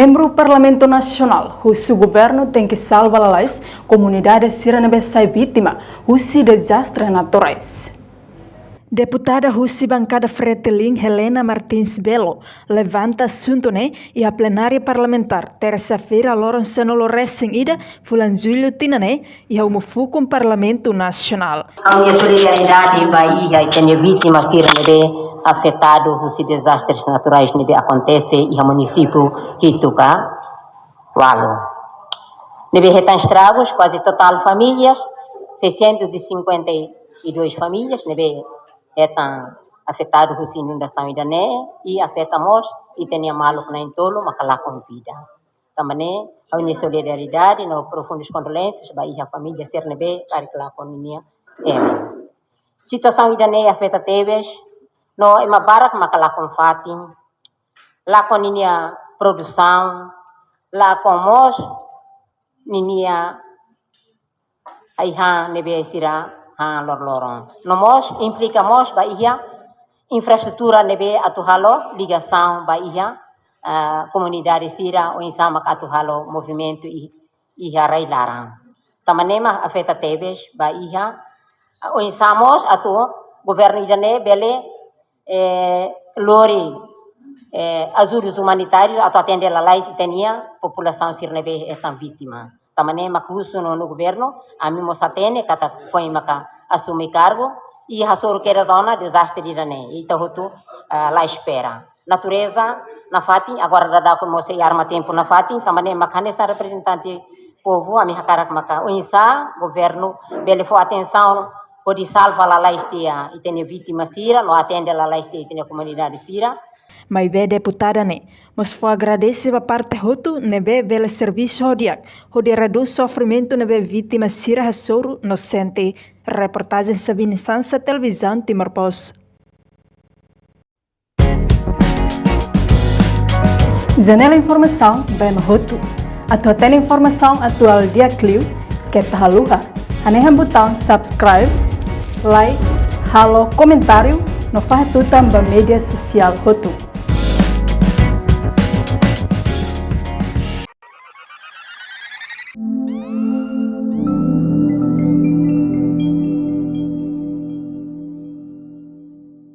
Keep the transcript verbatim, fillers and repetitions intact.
Membru Parlamentu Nasionál husu governu tenke salva lalais komunidade sira ne'ebé sai vítima husi dezastre naturais. Deputada husi bankada Fretilin, Helena Martins Belo, levanta asuntu ne'e iha plenária parlamentár tersa-feira, loron sanulu resin ida, fulan Jullu tinan ne'e, iha uma fukun Parlamentu Nasionál. Ha'u-nia solidariedade ba iha ita-nia vítima sira ne'ebé afetadu husi dezastres naturais ne'ebé akontese iha munisípiu hitu ka ualu. Ne'ebé hetan estragus kuaze totál famílias, seiscentos e cinquenta e dois famílias ne'ebé hetan afetadu husi inundasaun ida-ne'e, i afeta mós ita-nia maluk na'in-tolu maka lakon vida. Tanba ne'e, ha'u-nia solidariedade no profundas kondolénsias ba iha família sira ne'ebé karik lakon ninia ema. Situasaun ida-ne'e afeta tebes, no ema barak maka lakon fatin, lakon ninia produsaun, lakon mós ninia ai-han ne'ebé sira han loroloron. No mós implika mós ba iha infraestrutura ne'ebé atu halo ligasaun ba iha, ah, komunidade sira oinsá mak atu halo movimentu i-, iha rai-laran. Tanba ne'e mak afeta tebes ba iha, ah, oinsá mós atu governu ida-ne'e bele eh, lori, eh, ajudus umanitárius atu atende lalais ita-nia populasaun sira ne'ebé hetan vítima. Tanba ne'e mak husu no, no governu, ami mós hatene katak foin maka asume kargu, i hasoru kedas ona dezastre ida-ne'e, ita hotu, eh, la espera. Natureza nafatin, agora daudaun mós sei arma tempu nafatin, tanba ne'e mak hanesan reprezentante povu, ami hakarak maka oinsá governu bele fó atensaun hodi salva lalais tiha ita-nia vítima sira, no atende lalais tiha ita-nia komunidade sira. Maibé deputada ne'e mós fó agradese ba parte hotu ne'ebé bele servisu ho di'ak hodi redús sofrimentu ne'ebé vítima sira hasoru no sente. Reportajen Sabine Sansa, Televizaun Timor Post. Janela informasaun ba ema hotu. Atu hatene informasaun atuál di'ak liu, keta haluha hanehan butaun subscribe, like, halo komentáriu, no fahe tutan ba média sosiál hotu.